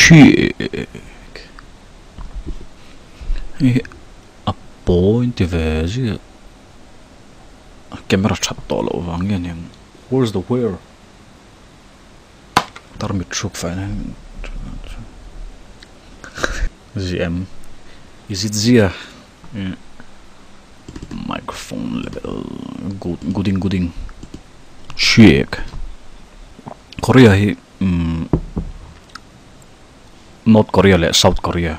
Check hei hi a pawl in ti ve ziah a camera that tawh loh vang nge niang where's the where tarmit hruk fai na zm is it zia microphone level good gooding gooding check Korea hi umm North Korea leh South Korea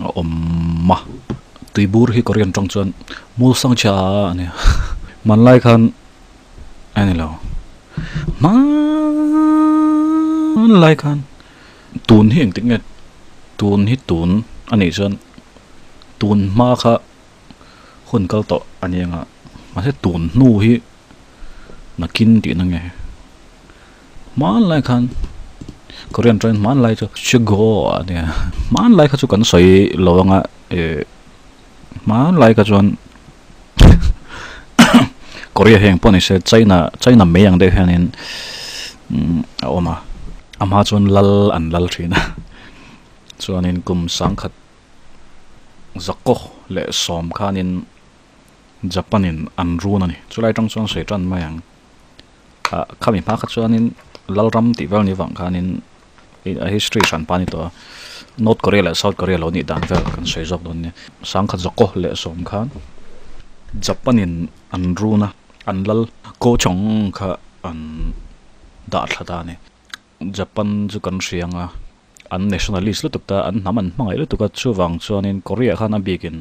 a awm a tuibur hi Korean tawng chuan Mulsang chhia a nia hmanlai khan a ni lo hmanlai khan tun hi engtik nge tun hi tun a nih chuan tun hma kha hun kal tawh a ni ang a mahse tun hnu hi nakin tih na nge. Hmanlai khan Korean tawngin hmanlai chu Chigo a nia hmanlai kha chu kan sawi lo anga ih hmanlai kha chuan Korea hi engpawh ni se China China mai ang deuh hianin a awm a a hma chuan lal an lal thin a chuanin kum sangkhat zakaw leh sawm khanin Japan in an run a ni chulai tang chuan sawi tan mai ang. Ah khami hma kha chuanin Lalram tih vel ni vang khanin a history hran pa ni tawh a North Korea leh South Korea lo nih dan vel kan sawi zawk dawn nia sangkhat zawkaw leh sawm khan Japan in an run a an lal Ko Chong kha an dah thla ta a ni Japan chu kan hria ang a an nationalist lutuk ta an hnam an hmangaih lutuk a chuvang chuanin Korea khan a bikin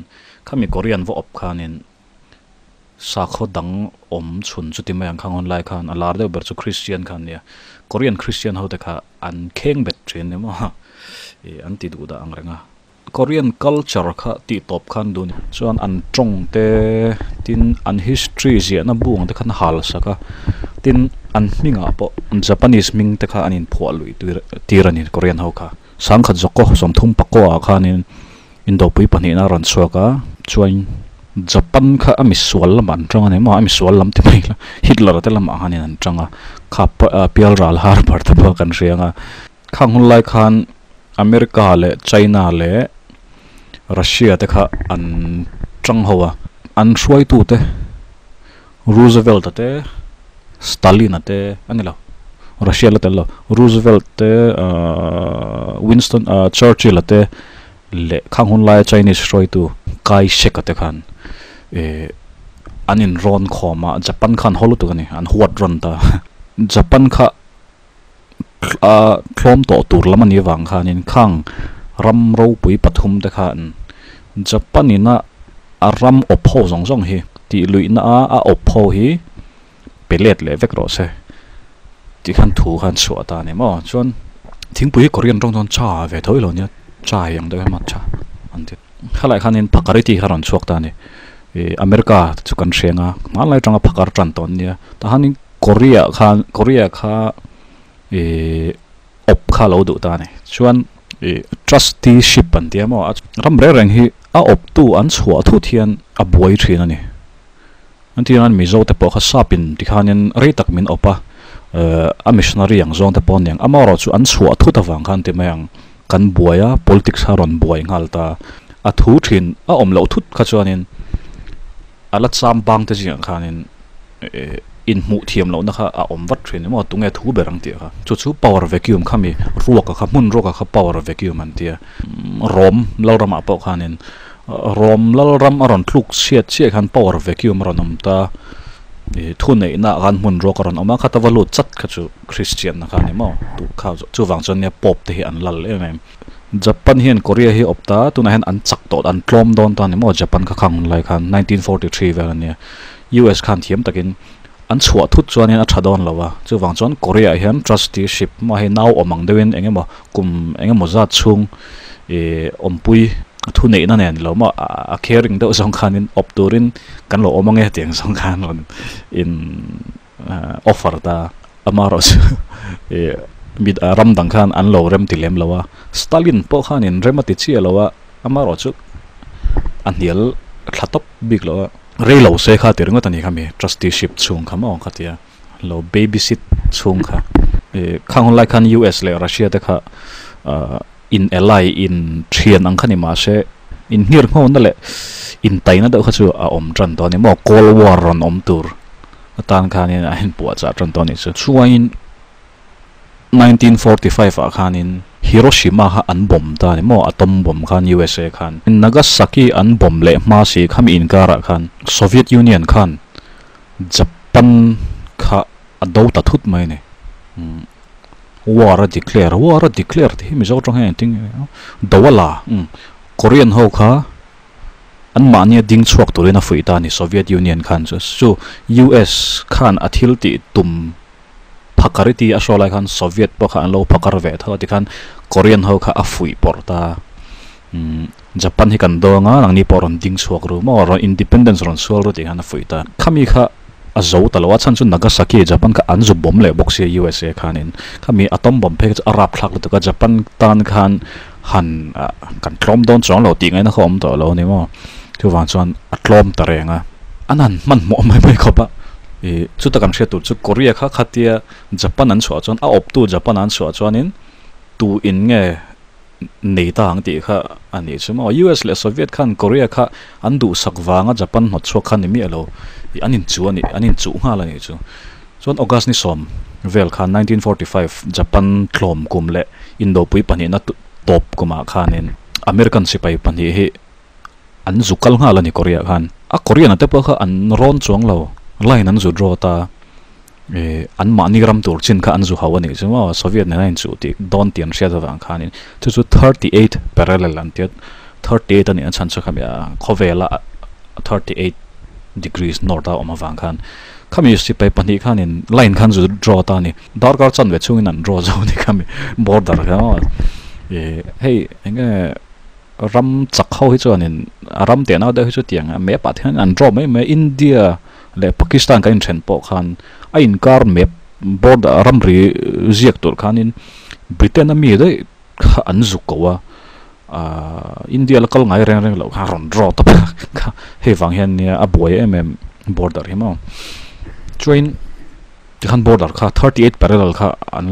khami Korean va awp khanin. Sakhaw dang awm chhun chuti mai ang khang hun lai khan a lar deuh ber chu Christian kha an nia. Korean Christian ho te kha an kheng bet thin ni maw ih an ti duh dah ang reng a. Korean culture kha tih tawp khan duh ni. Chuan an tawng te tin an history ziahna bung te khan hal sak a tin an hmingah pawh Japanese hming te kha an inphuah luih tir a ni Korean ho kha. Sangkhat zawkaw sawmthum pakua ah khanin Indopui pahnihna a rawn chhuak a, chuan Japan kha a misual lamah an tang a ni maw, a misual lam ti mai ila Hitler te lamah khanin an tang a, kha Pialral Harbour te pawh kan hria ang a, khang hun lai khan America leh China leh Russia te kha an tang ho a, an hruaitute Roosevelt-a te Stalin-a te a ni lo, Russia la tel lo, Roosevelt te ahh Winston ahh Churchill-a te leh khang hun laia Chinese hruaitu Kai Shek-a te khan eh an inrawn khawm a, Japan khan haw lutuk a ni, an huat rawn ta. Japan kha a tlawm tawh tur lam a nih avang khanin khang ram ropui pathum te khan Japan ina a ram awp ho zawng zawng hi tih luihna a a awp ho hi pe let leh vek rawh se tih khan thu khan chhuah ta a ni maw chuan thingpui hi Korean tawng chuan cha ve tho ilo nia cha hi ang deuh hian maw cha an ti khalai khanin phakar i tih kha rawn chhuak ta a ni ih America chu kan hria ang a hmanlai atanga phakar tan tawh an nia tahanin Korea khan Korea kha ih awp kha lo duh ta a ni chuan ih trusteeship an tia maw ram reng reng hi a awptu an chhuah thut hian a buai thin a ni an tih hian Mizo te pawh kha sap in tikhanin rei tak min awp a eh a missionary ang zawng te pawh aniang amaherawhchu an chhuah thut avang khan ti mai ang kan buai a politics kha rawn buai nghal ta a thu thin a awm loh thut kha chuanin a la cham bang te zingah khanin eh inhmuh thiam lohna kha a awm vat thin emaw tunge thu ber ang tih kha chu chu power vacuum kha mi ruak a kha hmun ruak a kha power vacuum an tia Rom Lalramah pawh khanin Rom Lalram a rawn tluk chhiat chiah khan power vacuum a rawn awm ta ih thu neihna ah khan hmun ruak a rawn awm a khata va lut chat kha chu Christian na kha a ni maw tu kha chuvang chuan nia Pope te hi an lal em em. Japan hian Korea hi awp ta, tunah hian an chak tawh, an tlawm dawn ta a ni maw Japan kha khang hun lai khan 1943 vel a nia. US khan thiam takin an chhuah thut chuanin a tha dawn lo a, chuvang chuan Korea ah hian trusteeship maw hei nau awm ang deuhin eng emaw kum eng emaw zat chhung ih awmpui thu neihna nen lo maw a caring deuh zawng khanin awp turin kan lo awm ange tiang zawng khan rawn in offer ta amaherawhchu ih mi ram dang khan an lo rem ti lem lo a Stalin pawh khanin rem a ti chiah lo a amaherawhchu a hnial thla tawp bik lo a rei lo se kha ti ringawt a ni kha mi trusteeship chhung kha maw kha tia lo babysit chhung kha ih khang hun lai khan US leh Russia te kha In ally in thian ang kha ni mahse in nghir ngho na leh in taina deuh kha chu a awm tan tawh a ni maw cold war rawn awm tur atan khanin a inpuahchah tan tawh a nih chu. Chuain 1945 ah khanin Hiroshima kha an bomb ta a ni maw atom bomb khan USA khan Nagasaki an bomb leh hma si khami inkarah khan Soviet Union khan Japan kha a do ta thut mai a ni. War a declare war a declare tih hi Mizo tawng hian engtin nge do a la Korean ho kha an mahnia ding chhuak turin a fuih ta a ni Soviet Union khan chu chu US khan a thil tih tum phakariti a hraw lai khan Soviet pawh kha an lo phakar ve tho a tikhan Korean ho kha a fuih pawrh ta Japan hi kan dawng a nangni pawh rawn ding chhuak ru maw rawn independence rawn sual ru tih khan a fuih ta khami kha a zo ta lo a chhan chu Nagasaki Japan kha an zu bawm leh bawk sia USA khanin khami atom bomb phei kha chu a rapthlak lutuk a Japan tan khan han kan tlawm dawn chuang lo tih ngaihna kha awm tawh lo a ni maw chuvang chuan a tlawm ta reng a an han hmanhmawh mai mai khawp a ih chuta kan hriat tur chu Korea kha khatia Japan an chhuah chuan a awptu Japan an chhuah chuanin tu in nge nei ta ang tih kha a nih chu maw. US leh Soviet khan Korea kha an duhsak vanga Japan hnawt chhuak kha ni miah lo ih an inchuh a nih an inchuh nghal a nih chu. Chuan August ni sawm vel khan 1945 Japan tlawm kum leh Indopui pahnihna tawp kumah khanin American sipai pahnih hi an zu kal nghal a ni Korea khan. A Korean a te pawh kha an rawn chuang lo line an zu draw ta. Ih an mahni ram tur chin kha an zu ho a nih chu maw Soviet nena inchuh tih dawn tih an hriat avang khanin chu chu 38 parallel an tia 38 a nih a chhan chu khami a khawvela 38 degrees north a awm avang khan khami sipai pahnih khanin line khan zu draw ta a ni darkar chanve chhungin an draw zo a ni khami border kha maw ih hei eng nge ram chak ho hi chuanin a ram teh nau deuh hi chu tiang a map ah te hian an draw mai mai a India leh Pakistan kan inthen pawh khan a inkar map border ramri ziak tur khanin Britain a mi daih kha an zuk ko a ahh India la kal ngai reng reng loh kha a rawn draw tawp a kha hei vang hian nia a buai em em border hi maw chuain tikhan border kha 38 parallel kha an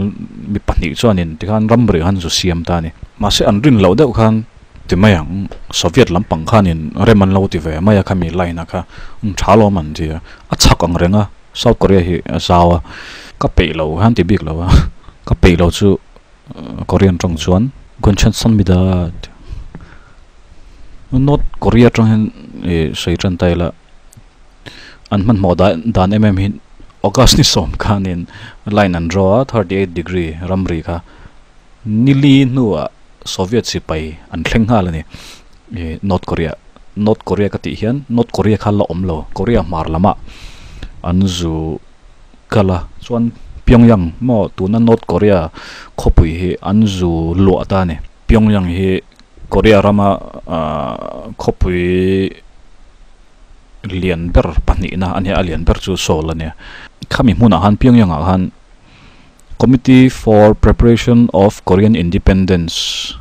mi pahnih chuanin tikhan ramri khan zu siam ta a ni mahse an rin loh deuh khan. Ti mai ang, Soviet lampang khanin rem an lo ti ve mai a khami line a kha tha lawm an ti a, a chhak ang reng a, South Korea hi a zau a, ka peih lo han ti bik lo a, ka peih lo chu Korean tawng chuan Gwanchansonmida ti North Korea tang hian ih sawi tan ta ila an hmanhmawh dan em em hi August ni sawm khanin line an draw a 38 degree ramri kha nili hnuah Soviet sipai an thleng nghal a ni. Ih North Korea North Korea ka tih hian North Korea kha la awm lo Korea hmar lamah an zu kal a chuan Pyongyang maw tuna North Korea khawpui hi an zu luah ta a ni. Pyongyang hi Korea rama ah khawpui lian ber pahnihna a nia a lian ber chu Seoul a nia. Khami hmunah khan Pyongyang ah khan Committee for Preparation of Korean Independence,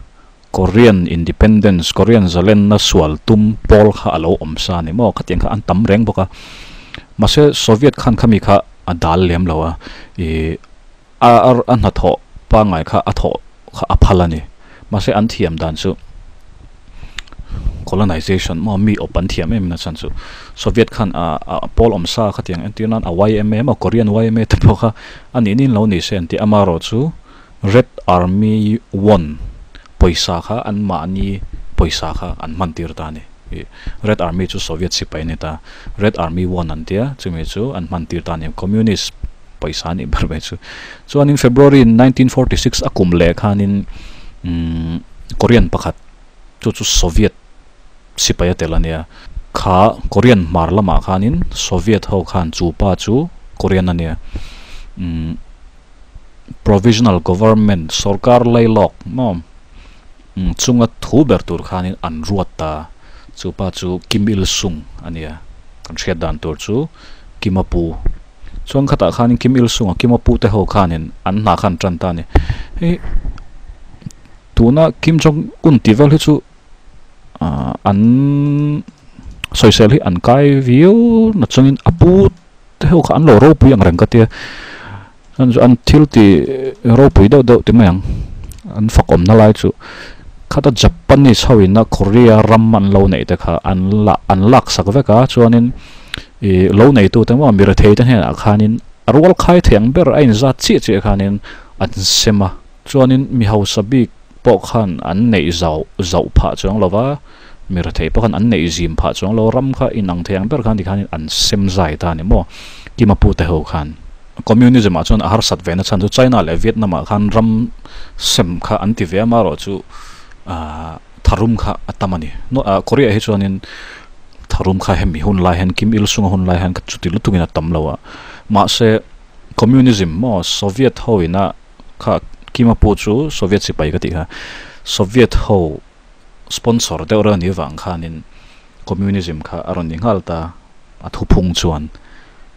Korean Independence, Korean zalenna sual tum pawl kha a lo awm sa a ni maw? Khatiang kha an tam reng bawk a. Mahse Soviet khan khami kha a dal lem lo a, ih a a hnathawh pangngai kha a thawh kha a phal a ni. Mahse an thiam dan chu colonization maw mi awp an thiam em na chhan chu Soviet khan a a pawl awm sa khatiang entir nan a YMA emaw Korean YMA te pawh kha a nih nin lo ni se an ti amaherawh chu Red Army won pawisa kha an mahni pawisa kha an hman tir ta a ni ih Red Army chu Soviet sipai a ni ta Red Army won an tia chumi chu an hman tir ta a ni Communist pawisa a nih ber mai chu. Chuanin February 1946 a kum leh khanin umm Korean pakhat chu chu Soviet sipai a tel a nia. Kha Korean hmar lamah khanin Soviet ho khan chu pa chu Korean a nia. Umm Provisional Government sorkar lailawk maw umm chunga thu ber tur khanin an ruat ta. Chu pa chu Kim Il Sung a nia. Kan hriat dan tur chu Kim a pu. Chuan khatah khanin Kim Il Sung a Kim a pu te ho khanin an hna khan tan ta a ni. Hei tuna Kim Jong Un tih vel hi chu ah an sawisel hi an kai viau na chungin a pu te ho kha an lo ropui ang reng ka tia. Chuan chu an thil tih ropui deuh deuh ti mai ang. An fakawmna lai chu khata Japanese ho ina Korea ram an lo neih te kha an la an lak sak vek a, chuanin ih lo neitu te maw mirethei te hnenah khanin a rual khai thei ang ber a inzat chiah chiah khanin an sem a, chuanin mi hausa bik pawh khan an neih zauh zauh phah chuang lo va, mirethei pawh khan an neih zim phah chuang lo, ram kha inang thei ang ber khan tikhanin an sem zai ta a ni maw Kima pu te ho khan. Communism ah chuan a harsat ve na chhan chu China leh Vietnam ah khan ram sem kha an ti ve a, amaherawh chu ahh tharum kha a tam a ni. Korea hi chuanin tharum kha hemi hun lai hian Kim Il Sung a hun lai hian chuti lutukin a tam lo a, mahse Communism maw Soviet ho ina kha Kima pu chu Soviet sipai ka tih kha Soviet ho sponsor deuh reuh a nih vang khanin Communism kha a rawn ni nghal ta a thuphung chuan.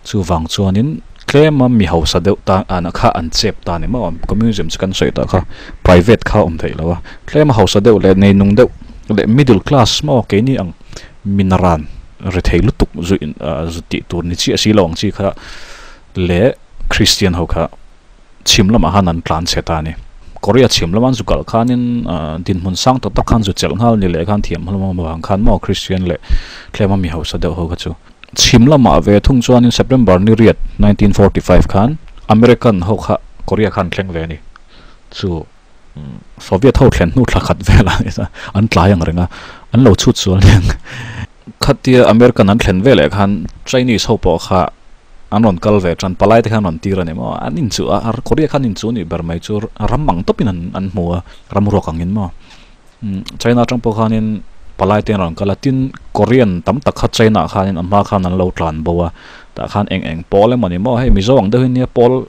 Chuvang chuanin tlema mi hausa deuh ta an kha an chep ta ni maw? Communism chu kan sawi tawh kha private kha a awm theih lo a, tlema hausa deuh leh neinung deuh leh middle class maw keini ang minaran rethei lutuk zu in zu tih tur ni chiah si lo ang chi kha leh Christian ho kha chhim lamah khan an tlan chhe ta a ni. Korea chhim lama an zu kalh khanin dinhmun sang tak tak khan zu chelh nghal ni leh khan thiam hlawm avang khan maw Christian leh tlema mi hausa deuh ho kha chu. Chhim lamah ve thung chuanin September ni riat 1945 khan American ho kha Korea khan thleng ve a ni. Chu Soviet ho thlen hnu thla khat velah an tlai ang reng a, an lo chhut sual nen. Khatia American an thlen veleh khan Chinese ho pawh kha an rawn kal ve tan, palai te khan an rawn tir a ni maw, an inchuh a, Korea khan inchuh nih ber mai chu ram ang tawpin an an hmu a, ram ruak angin maw. China atang pawh khanin palai te an rawn kal a, tin Korean tam tak kha China ah khanin a hma khan an lo tlan bo a, tah khan eng eng pawl emaw ni maw, hei Mizo ang deuhin nia pawl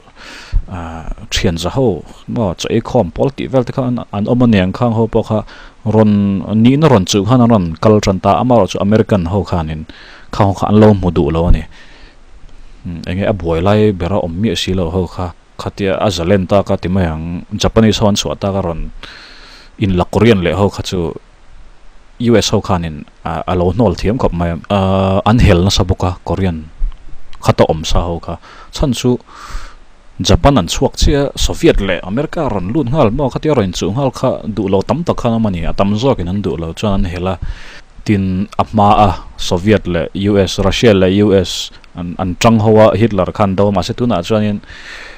ahh thian za ho maw chaw ei khawm pawl tih vel te kha an awm a niang khang ho pawh kha rawn nihna rawn chuh khan an rawn kal tan ta amaherawh chu American ho khanin khang ho kha an lo hmu duh lo a ni eng nge a buai lai bera awm miah si lo ho kha khatia a zalen tak a ti mai ang Japanese ho an chhuah tak a rawn in la Korean leh ho kha chu US ho khanin a lo hnawl thiam khawp mai a, an hel nasa bawk a Korean khata awm sa ho kha chhan chu Japan an chhuak chiah a Soviet leh America rawn lut nghal maw khatia rawn inchuh nghal kha duh lo tam tak khan awm a ni a tam zawkin an duh lo chuan an hel a tin a hma a Soviet leh US Russia leh US an an tang ho a Hitler khan do mahse tunah chuanin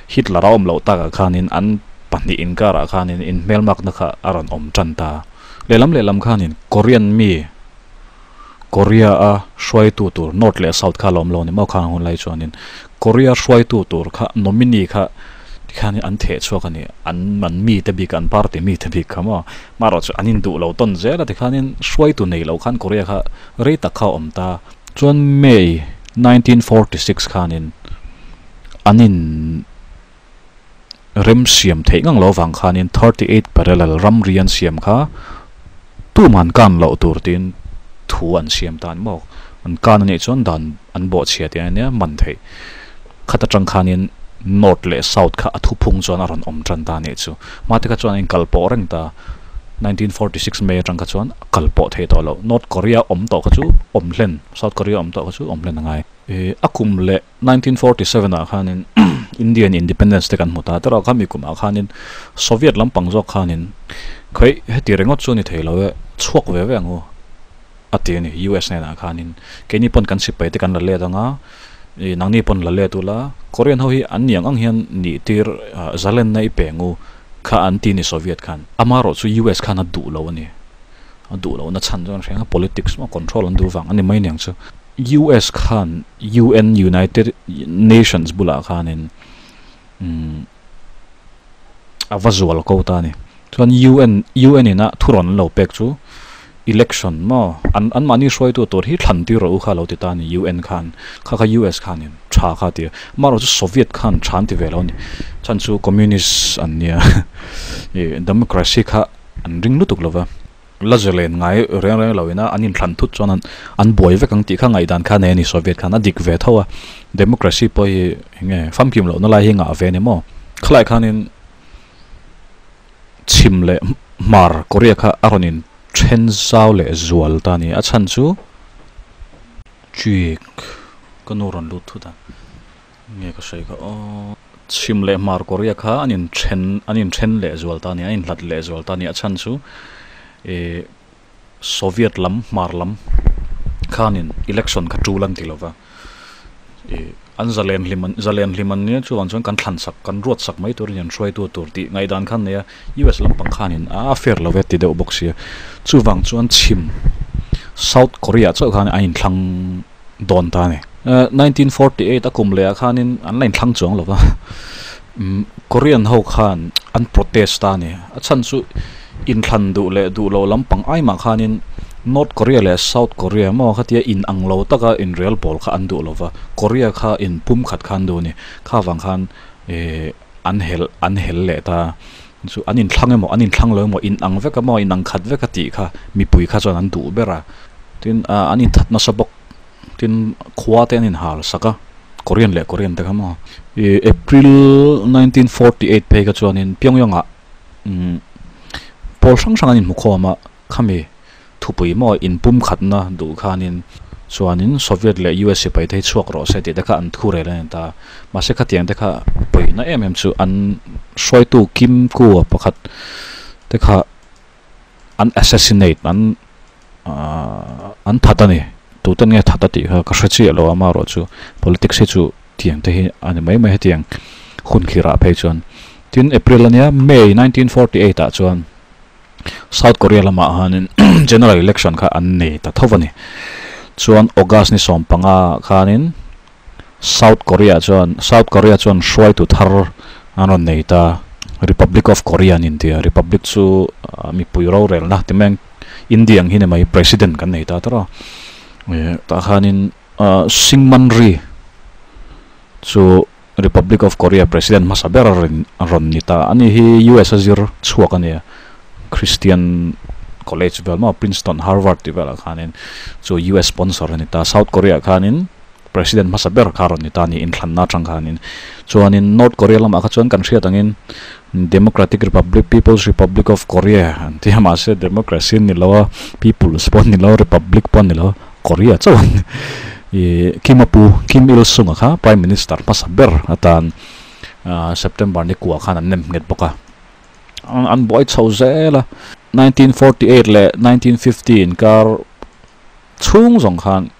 Hitler a awm loh takah khanin an pahnih inkarah khanin inhmelmakna kha a rawn awm tan ta. Lehlam lehlam khanin Korean mi Korea a hruaitu tur North leh South kha a lawm lo ni maw khang hun lai chuanin Korea hruaitu tur kha nominee kha tikhanin an theh chhuak a ni an an mi te bik an party mi te bik kha maw marawh chu an induh lo tawn zel a tikhanin hruaitu nei lo khan Korea kha rei tak kha a awm ta chuan May 1946 khanin an in rem siam theih ngang lo avang khanin 38 parallel ramri an siam kha tuman kan loh tur tiin thu an siam ta a ni maw an kan anih chuan dan an bawhchhia tih a nia man theih khat atang khanin north leh south kha a thuphung chuan a rawn awm tan ta a nih chu hmate kha chuan a inkal pawh reng ta 1946 May atang kha chuan a kal pawh thei tawh loh North Korea awm tawh kha chu awm hlen South Korea awm tawh kha chu awm hlen a ngai a kum leh. 1947 ah khanin Indian Independence te kan hmu ta tawrh a, khami kumah khanin Soviet lampang zawk khanin khawi heti ringawt chu a ni thei lo e, chhuak ve ve ang u a ti a ni US hnenah khanin keini pawn kan sipai te kan la let ang a, ih nangni pawn la let ula Korean ho hi an ni ang ang hian nih tir zalenna i peng u kha an ti a ni Soviet khan. Amaherawh chu US khan a duh lo a ni, a duh lohna chhan chu an hria ang a, politics maw control an duh vang a ni mai aniang chu. US khan UN United Nations bulah khanin a va zual ko ta a ni. Chuan UN UN ina thurawn an lo pek chu election maw an an mahni hruaitu tur hi thlan tir rawh u kha a lo ti ta a ni UN khan kha kha US khanin tha kha a ti a. Amaherawhchu Soviet khan tha an ti ve lo a ni. Chhan chu communist an nia ih democracy kha an ring lutuk lo va. La zalen ngai reng reng lo ina an inthlan thut chuan an an buai vek ang tih kha ngaihdan kha nei a ni Soviet khan a dik ve tho a democracy pawh hi eng nge famkim lohna lai hi ngah ve a ni maw khalai khanin chhim leh hmar Korea kha a rawn in then zau leh zual ta a ni a chhan chu chik ka nu rawn lut thut a nge ka sawi kha aw. Chhim leh Hmar Korea kha an in then an in then leh zual ta a ni, an in hlat leh zual ta a ni. A chhan chu eh Soviet lam Hmar lam khanin election kha tul an ti lo va, eh an zalen hlim an zalen hlim an nia chuvang chuan kan thlan sak kan ruat sak mai turin an hruaitu tur tih ngaihdan kha an nei a, US lampang khanin a fair lo ve ti deuh bawk sia. Chuvang chuan chhim South Korea chauh khan a inthlang dawn ta a ni. 1948 a kum leh ah khanin an la inthlang chuang lo va, Korean ho khan an protest ta a ni. A chhan chu inthlan duh leh duh loh lampang ai mah khanin North Korea leh South Korea maw khatia in ang lo taka inrel pawl kha an duh lo va, Korea kha in pum khat kha an duh a ni. Kha vang khan eh an hel an hel leh ta chu an inthlang emaw an inthlang lo emaw in ang vek a maw in ang khat vek a tih kha mipui kha chuan an duh ber a. Tin ah an inthat nasa bawk. Tin khua te an inhal sak a, Korean leh Korean te kha maw. Ih April 1948 phei kha chuanin Pyongyang ah umm pawl hrang hrang an inhmu khawm a, khami thupui maw inpum khatna duh khanin chuanin Soviet leh US sipai te hi chhuak rawh se tih te kha an thu rel a ni ta. Mahse khatiang te kha pawina em em chu an hruaitu Kim Ku-a pakhat te kha an assassinate an ahh an that a ni. Tuten nge that a tih kha ka hre chiah lo a amaherawh chu politics hi chu tiang te hi a ni mai mai hetiang hun khirah phei chuan. Tin April ania May 1948 ah chuan South Korea lamah hanin general election kha an nei ta tho a ni. Chuan August ni 15 khanin South Korea chuan South Korea chuan hruaitu thar an rawn nei ta. Republic of Korea an inti a, Republic chu mipui rorelna ti mai ang India ang hi ni mai President kan nei ta tawrh a. Tah khanin Syngman Rhee chu Republic of Korea President hmasa ber a rawn ni ta. Ani hi US a zir chhuak a nia, Christian College vel maw Princeton, Harvard tih velah khanin chu US sponsor a ni ta. South Korea khanin President hmasa ber kha rawn ni ta a ni inthlanna atang khanin. Chuanin North Korea lamah kha chuan kan hriat angin Democratic Republic, People's Republic of Korea an ti a, mahse democracy an ni lo a, People's pawh an ni lo a, Republic pawh an ni lo a, Korea chauh an ni. Ih Kim a pu Kim Il Sung a kha Prime Minister hmasa ber atan September ni kuah khan an nem nghet bawk a. An buai chho zel a. 1948 leh 1950 inkar chhung zawng khan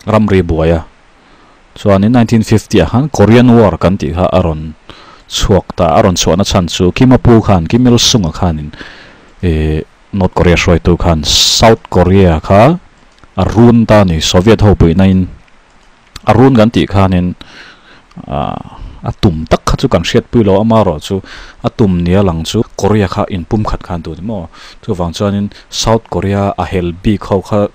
ramri buai a. Chuanin 1950 ah khan Korean War kan tih kha a rawn chhuak ta. A rawn chhuahna chhan chu Kim a pu khan Kim Il Sung a khanin ih North Korea hruaitu khan South Korea kha a run ta a ni, Soviet ho puihna in a run kan tih khanin a tum tak kha chu kan hriatpui lo amaherawh chu a tum nia lang chu Korea kha inpum khat khan tur ni maw? Chuvang chuanin South Korea a hel bik ho kha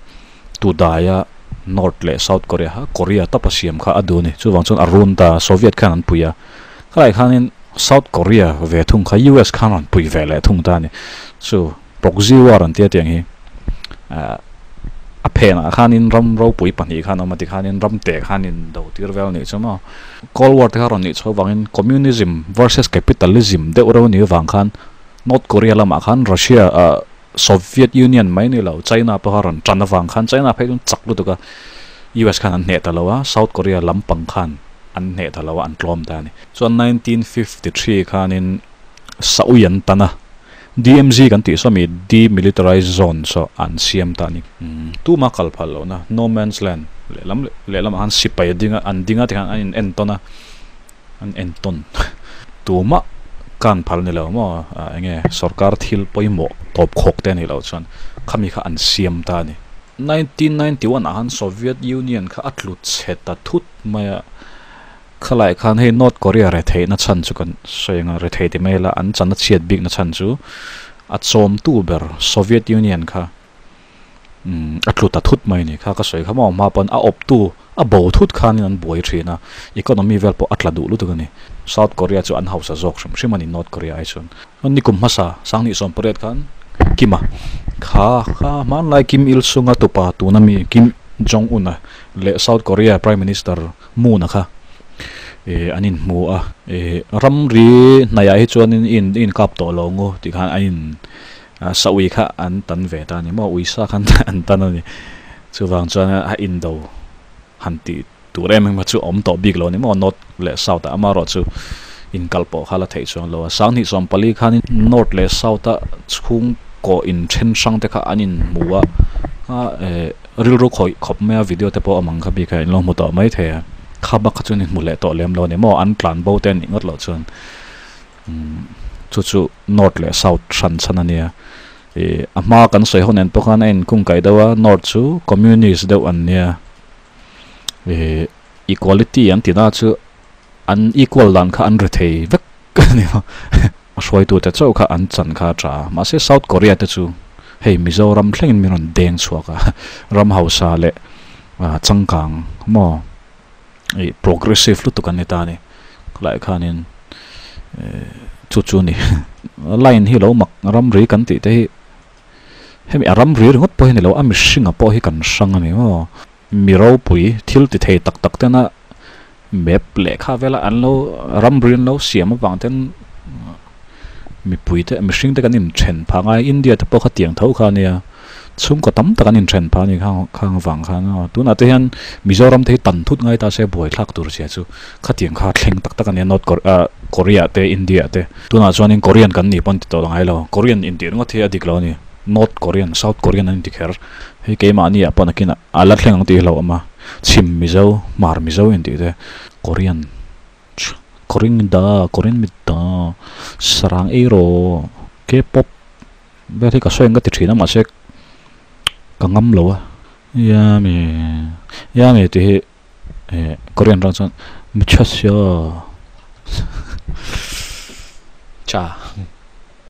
tu daia North leh South Korea kha Korea tapa siam kha a duh a ni. Chuvang chuan a run ta a, Soviet khan an pui a. Khalai khanin South Korea ve thung kha US khan rawn pui ve leh thung ta a ni. Chu proxy war an tia tiang hi a phenah khanin ram ropui pahnih khan awm a tikhanin ram teh khanin do tir vel a nih chu maw. Cold War te kha rawn nih chho vangin Communism versus Capitalism deuh reuh a nih avang khan North Korea lamah khan Russia ah Soviet Union mai ni lo China pawh kha rawn tan avang khan China phei chuan chak lutuk a US khan an hneh ta lo a South Korea lampang khan an hneh ta lo a an tlawm ta a ni. Chuan 1953 khanin Saui an tan a DMZ kan tih saw mi Demilitarized Zone saw an siam ta a ni. Tuma kal phal lohna No Man's Land lehlam lehlamah khan sipai a ding a an ding a tikhan an in entawn a an entawn tumah kan phal ni lo maw eng nge sorkar thil pawimawh tawp khawk te a nih loh chuan khami kha an siam ta a ni. 1991 ah khan Soviet Union kha a tlu chhe ta thut mai a, khalai khan hei North Korea retheihna chhan chu kan sawi ang a, rethei ti mai ila an chan a chhiat bikna chhan chu a chawmtu ber Soviet Union kha umm a tlu ta thut mai a ni kha ka sawi kha maw hma pawn a awptu a bo thut khanin an buai thin a economy vel pawh a tla duh lutuk a ni South Korea chu an hausa zawk hrim hrim a ni North Korea ai chuan nikum hmasa sanghnih sawm pariat khan Kim-a kha kha hmanlai Kim Il Sung-a tupa tuna mi Kim Jong Un-a leh South Korea Prime Minister Moon-a kha eh an inhmu a eh ramri hnaiah hi chuanin i inkap tawh lo ngu tih khan an in Sa ui kha an tan ve ta a ni maw? Ui sa kha an tan a ni. Chuvang chuan a indo han tih tur em em kha chu a awm tawh bik lo a ni maw? North leh South ah amaherawh chu Inkal pawh kha la theih chuang lo a. 2014 khanin North leh South a chhungkaw inthen hrang te kha an inhmu a, a eh rilru khawih khawp mai a video te pawh a mang kha bik a in lo hmu tawh mai thei a. Kha bak kha chuan inhmu leh tawh lem lo a ni maw? An tlan bo te a nih ngawt loh chuan umm chu chu North leh South hran chhan a nia. Ih a hma kan sawi ho nen pawh khan a inkungkaih deuh a, North chu Communist deuh an nia. Ih equality an tih na chu. An equal dan kha an ri thei vek a ni maw? A hruaitute chauh kha an chan kha a tha a, mahse South Korea te chu hei Mizoram thlengin min rawn deng chhuak a, ram hausa leh changkang maw ih progressive lutuk an ni ta a ni. Khawlaiah khanin chu chu a ni. Line hi lo mak ramri kan tih te hi hemi a ramri ringawt pawh hi a ni lo, a mihringa pawh hi kan hrang a ni maw? Mi ropui thil ti thei tak tak tena map lehkha vela an lo ramri an lo siam avang ten mipui te mihring te kan inthen phah ngai India te pawh kha tiang tho kha ania chhungkaw tam tak an inthen phah a ni khang khang avang khan aw tunah te hian Mizoram te hi tan thut ngai ta se buaithlak tur zia chu khatiang kha thleng tak tak ania North ah Korea te India te tunah chuanin Korean kan nih pawn ti tawh ngai lo Korean intih ringawt hi a dik lo a ni. North Korean, South Korean an inti kher. Hei keimahni ah pawh nakin a la thleng ang tih hi hlauh awm a. Chhim Mizo, Hmar Mizo intih te, Korean, Korean da, Korean mit da, Sarang ei rawh, K-pop vel hi ka sawi ang ka ti thin a mahse ka ngam lo a. Yummy, yummy tih hi eh Korean rawng chuan Michhasyo. Cha.